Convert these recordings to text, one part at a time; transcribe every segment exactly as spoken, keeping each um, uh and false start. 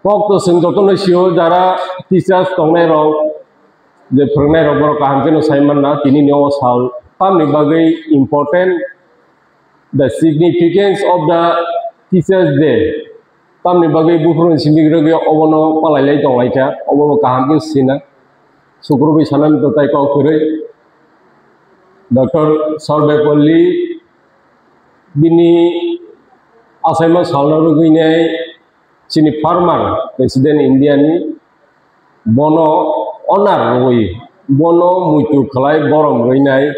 Kok to chwng jotono sio, jara teachers tongnai rok, je phwrwngnai rok, borok kaham kheno sai manna tini ni o sal tamni bagwi important, the significance of the Teachers Day. Tamni bagwi buphuruni simi rwgwi obono palailai tonglaikha, obono kaham khe sina. Sukrubwi sanani to tai kok kwrwi. Doctor Sarvepalli bini achaima salno rwgwinai chini former President India ni, bono honor rwwi, bono muitu khlai borom rwinai,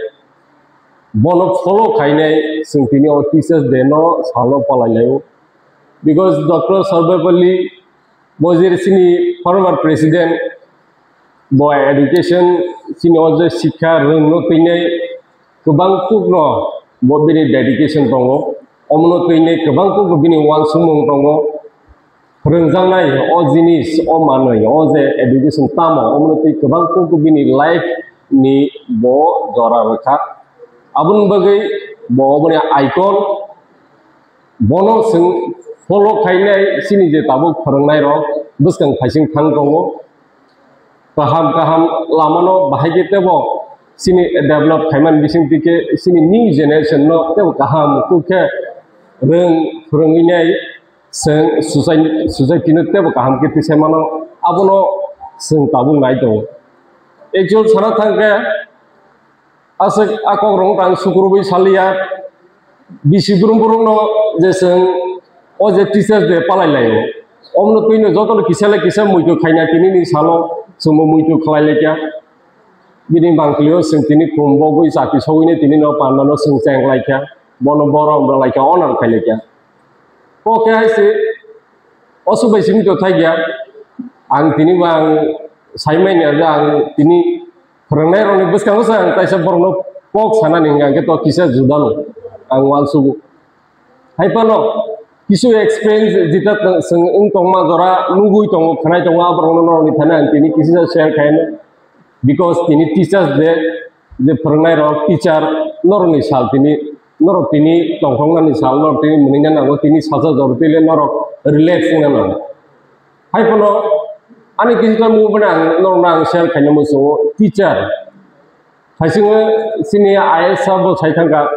bono follow khainai, chwng tini o Teachers Day no salno palai laio. Because Doctor Sarvepalli bo je chini former President, bo education, chini o je sikha rwngno twinai kwbang kukno bo bini dedication tongo, omono twinai kwbang kukno bini uansukmung tongo. Phwrwngjaknai o jinis, o manwi, o je education tamo, omono twi kwbang kuk bini life ni bo jora rwkha. Aboni bagwi bo oboni icon, bono chwng follow khainai chini je tabuk phwrwngnai rok bwskang phaising thang tongo. Kaham kaham lamano bahai khe tebo chini develop khaimani bising twi khe chini new generation no tebo kaham kuk khe rwng phwrwngwi nai chwng society, society no tebo kaham khe tisai mano, abono chwng tabuk nai tongo. Actual sana thang khe aswk a kok rok tang sukrubwi saliya, bisi brum brum no je chwng o je Teachers Day palai laio, omno twino jotono kisa le kisa muitu khaina tini ni salo chwngbo muitu khlai laikha. Bini bangtwlio chwng tini khum bogwi chati sogwini tini no panda no chwng cheng laikha, bono borom rw laikha, honor khai laikha. Kok khe hai se, osu bai simi to thai gya. Ang tini bo ang sai manya je ang tini phwrwngnai rokni bwskango se ang kaisa borokno kok sanani hwnkha khe to kisa juda no ang uansugo. Hai phano kisu experience jita chwng wng tongma jora nugwi tongo, khwnai tongo, aborokno norokni thani ang tini kisa share khaino. Because tini Teachers Day, je phwrwngnai rok, teacher, norokni sal tini, norok tini tongthoknani sal, norok tini mwnwina nango, tini sacha jor twi le norok relax wngna nango. Hai phano ani kisa movement ang norokno ang share khaina muchungo, teacher. Haisingo chini I A S sabo sai thangkha,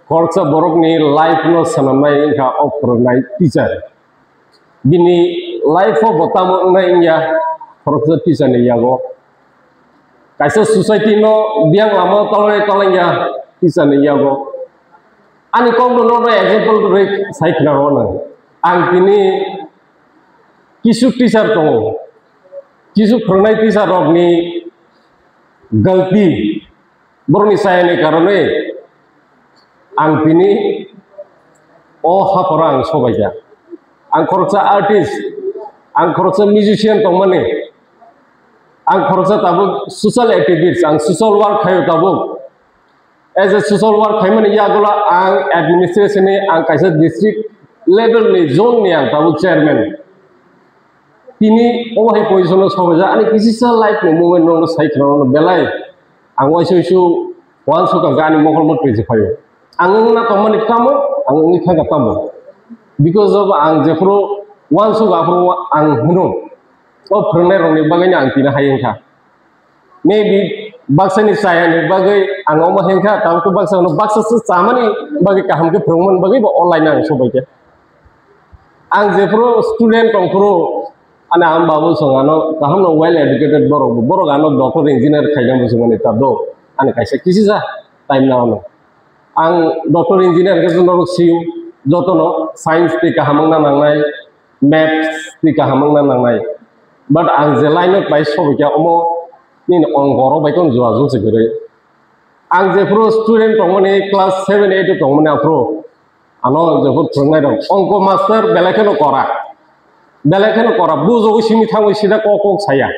khoroksa borokni life no swnamnai wngkha o phwrwngnai teacher. Bini life o bo tamo wngnai wngya, khoroksa teacher ni yago. Kaisa society no biyang lama o talai talai ya teacher ni yago. Ani kok no nono example rwi sai khna rw nang. Ang tini kisu teacher tongo. Kisu phwrwngnai teacher rokni galti, borokni chayani karone ang tini o haphoro ang sobaikha. Ang khoroksa artist, ang khoroksa musician tongmani, ang khoroksa tabuk social activist, ang social work khaio tabuk. As a social work khaimani yagulo ang administration ni, ang kaisa district level ni zone ni ang tabuk chairman. Tini omo hai position o sobaijak, ani kisisa life ni moment no sai khna belai. Ang waisa waisa uansukha ani mokol motri se phaio. Ang wngna tongmani tamo, ang wngwi thangkha tamo. Because of ang jephuru uansukha aphuru ang hwno, o phwrwngnai rokni bagwino ang tini hai wngkha. Maybe baksani chayani bagwi ang omo hai wngkha, tamo khe baksa hwno baksa se chamani bagwi kaham khe phwrwngmani bagwi bo online ang sobaikha. Ang jephuru student tongphuru, ani ang babu song ano kaham no well educated borok, borok ano doctor engineer khaina muchungmani ta do, ani kaisa kisisa time na ano. Ang doctor engineer khe norok siyo, jotono science tei kaham wngna nangnai, maths tei kaham wngna nangnai. But ang je line o pai sobaikha omo nini ongko rok bai kono jua jung se kwrwi. Ang jephuru student tongmani, class seven eight o tongmani aphuru ano jephuru phwrwngnai rok ongko master belai kheno kora. Belai kheno kora. Bujogwi simi thangwi sida kok kok saya.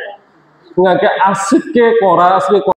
Wngkha khe aswk khe kora, aswk khe